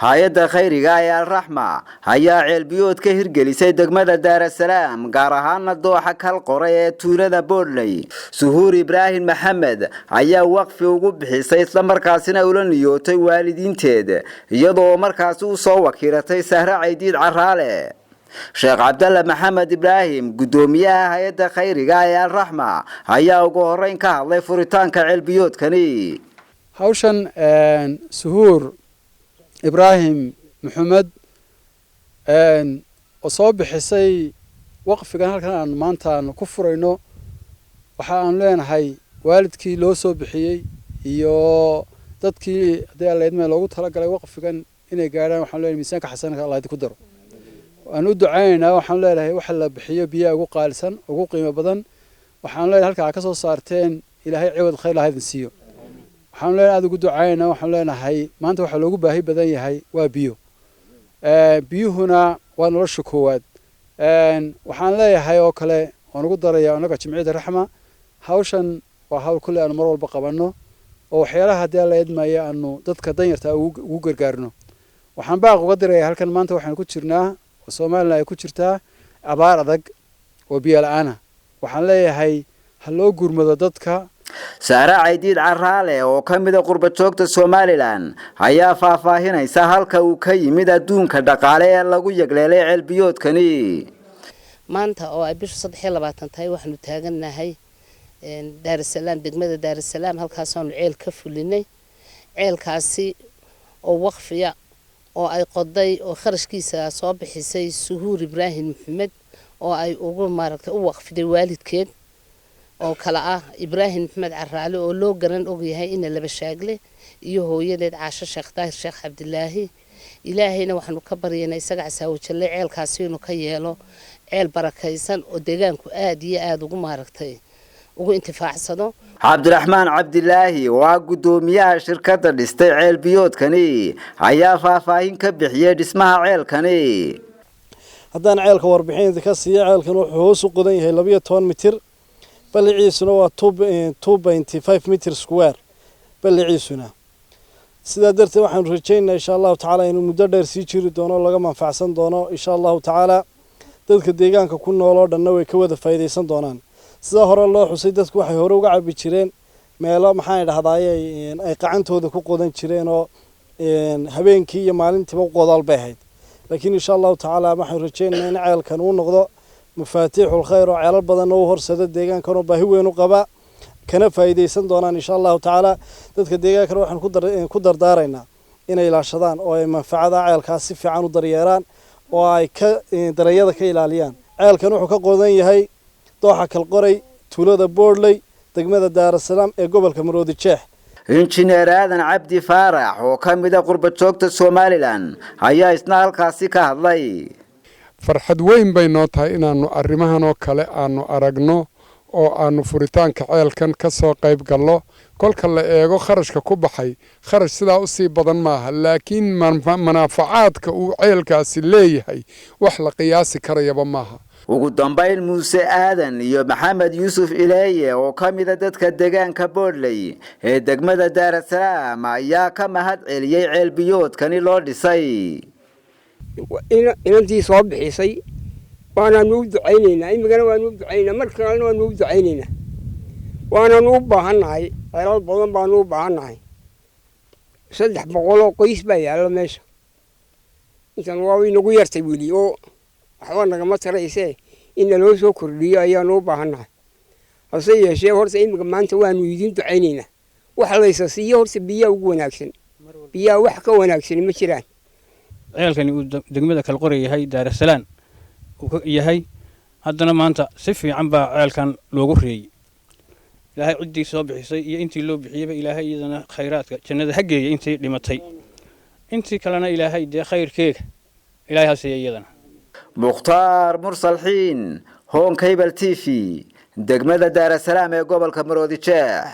Hay-adda khayriga ee Alraxma ayaa ceelbiyood ka hirgelisay degmada Daarasalaam, gaar ahaana dooxa Kal Qoray ee tuulada Boodley. Suhuur Ibraahim Maxamed ayaa waqfi ugu bixisay, islamarkaasina ula niyootay waalidiinteed, iyadoo markaasi usoo wakiilatay Sahre Caydiid Caraale. Sheekh Cabdalle Maxamed Ibraahim, guddoomiyaha hay-adda khayriga ee Alraxma, ayaa ugu horeyn ka hadlay furitaanka ceelbiyoodkani. Hawshan Suhuur Ibraahim Maxamed oo soo bixisay waqfigan halkan aanu maanta aanu ku furayno, waxa aanu leenahay waalidkii loo soo bixiyey iyo dadkii haddii Alla idmay loogu talagalay waqfigan inay gaadhaan, waxaanu leenahay miisaanka xasanka Allah idinku daro. Waan u ducaynaynaa. Waxaanu leenahay waxa la bixiyo biyaha ugu qaalisan, ugu qiimo badan. Waxaanu leenahay halkaa ka soo saarteen Ilaahay ciwad khayr laha idin siiyo. Waxaanu leenahay aada ugu ducaynaynaa. Waxaanu leenahay maanta waxaa loogu baahi badan yahay waa biyo, biyuhuna waa nolosha koowaad. Waxaan leeyahay oo kale waan ugu daraya, annaga Jimciyadda Raxma, hawshan waa hawl kulley aanu mar walba qabanno oo waxyaalaha haddii Alla idmaya aanu dadka danyarta ugu gargaarno. Waxaan baaq uga diraya halkan, maanta waxaanu ku jirnaa oo Somalilan ay ku jirtaa abaar adag oo biyo la-aana. Waxaan leeyahay ha loo gurmado dadka. Saare Caydiid Caraale oo ka mida qurba joogta Somalilan ayaa faahfaahinaysa halka uu ka yimid adduunka dhaqaale ee lagu yagleelay ceelbiyoodkani. Maanta oo ay bishu 23 tahay, waxaanu taagannahay Daarasalaam, degmada Daarasalaam, halkaasaanu ceel ka fulinay. Ceelkaasi oo waqfiya oo ay qoday oo kharashkiisa soo bixisay Suhuur Ibraahim Maxamed, oo ay ugu maaragtay u waqfiday waalidkeed oo kale ah Ibraahim Maxamed Caraale, oo loo garan ogyahay ina Laba Shaagle, iyo hooyadeed Caasho Sheekh Daahir Sheekh Cabdilaahi. Ilaahayna waxaanu ka baryaynaa isaga casaawajalle ceelkaasi inuu ka yeelo ceel barakaysan oo deegaanku aada iyo aada ugu maaragtay ugu intifaacsado. Cabdiraxmaan Cabdilaahi oo ah guddoomiyaha shirkadda dhistay ceelbiyoodkani ayaa faahfaahin ka bixiyey dhismaha ceelkani. Haddaan ceelka warbixin ka siiya, ceelkan wuxuu hoos u qodan yahay 12 mitir, balliciisuna waa 2.5 mitir square balliciisuna. Sidaa darteed waxaanu rajaynaynaa, insha Allahu tacaala, inuu muddo dheer sii jiri doono, laga manfacsan doono, insha Allahu tacaala. Dadka deegaanka ku nool oo dhanna way ka wada faa'iidaysan doonaan. Sidaa hore loo xusay, dadku waxay hore uga cabi jireen meelo, maxaan idhahdaaye, ay qacantooda ku qodan jireen oo habeenkii iyo maalintiiba qodaal bay ahayd. Laakiin insha Allahu tacaala waxaanu rajaynaynaa in ceelkan uu noqdo mafaatiixul khayr oo ceelal badanna u horsado deegaankan oo baahi weyn u qaba, kana faa'iidaysan doonaan, insha Allahu tacaala. Dadka deegaankana waxaan ku dardaaraynaa inay ilaashadaan oo ay manfacada ceelkaas si fiican u daryeeraan oo ay ka darayada ka ilaaliyaan. Ceelkan wuxuu ka qodan yahay dooxa Kalqoray, tuulada Boorley, degmada Daarasalaam ee gobolka Maroodi Jeex. Injineer Aadan Cabdi Faarax oo ka mida qurba joogta Somalilan ayaa isna halkaasi ka hadlay. Farxad weyn bay noo tahay inaannu arrimahan oo kale aanu aragno oo aanu furitaanka ceelkan ka soo qayb gallo. Kolka la eego kharashka ku baxay, kharash sidaa usii badan maaha, laakiin manaafacaadka uu ceelkaasi leeyahay wax la qiyaasi karayaba maaha. Ugu dambayn, Muuse Aadan iyo Maxamed Yuusuf Ileeye oo ka mida dadka deegaanka Boodley ee degmada Daarasalaam ayaa ka mahad celiyey ceelbiyoodkani loo dhisay. Inantii soo bixisay waanaanu u ducaynaynaa, imikana waanu u ducaynaynaa, mar kalena waanu u ducaynaynaa. Waanaanu u baahannahay, ceelal badan baanu u baahannahay. 300 oo qoys baa yaalla meesha. Intan waa inagu yartay weli oo waxba nagama taraysee, in naloo soo kordhiyo ayaanu u baahannahay. Hase yeeshee, horta imika maanta waanu idiin ducaynaynaa. Wax laysa siiyo horta biyaa ugu wanaagsan, biyaha wax ka wanaagsani ma jiraan. Ceelkani uu degmada Kalqora yahay, Daarasalaan uu yahay, haddana maanta si fiican baa ceelkan loogu reeyey. Ilaahay ciddii soo bixisay iyo intii loo bixiyeyba Ilaahay iyadana khayraadka jannada ha geeya intii dhimatay, intii kalena Ilaahay dee khayrkeega Ilaahay ha siiya iyadana. Mukhtaar Mursalxiin, Home Cable TV, degmada Daarasalaam ee gobolka Maroodi Jeex.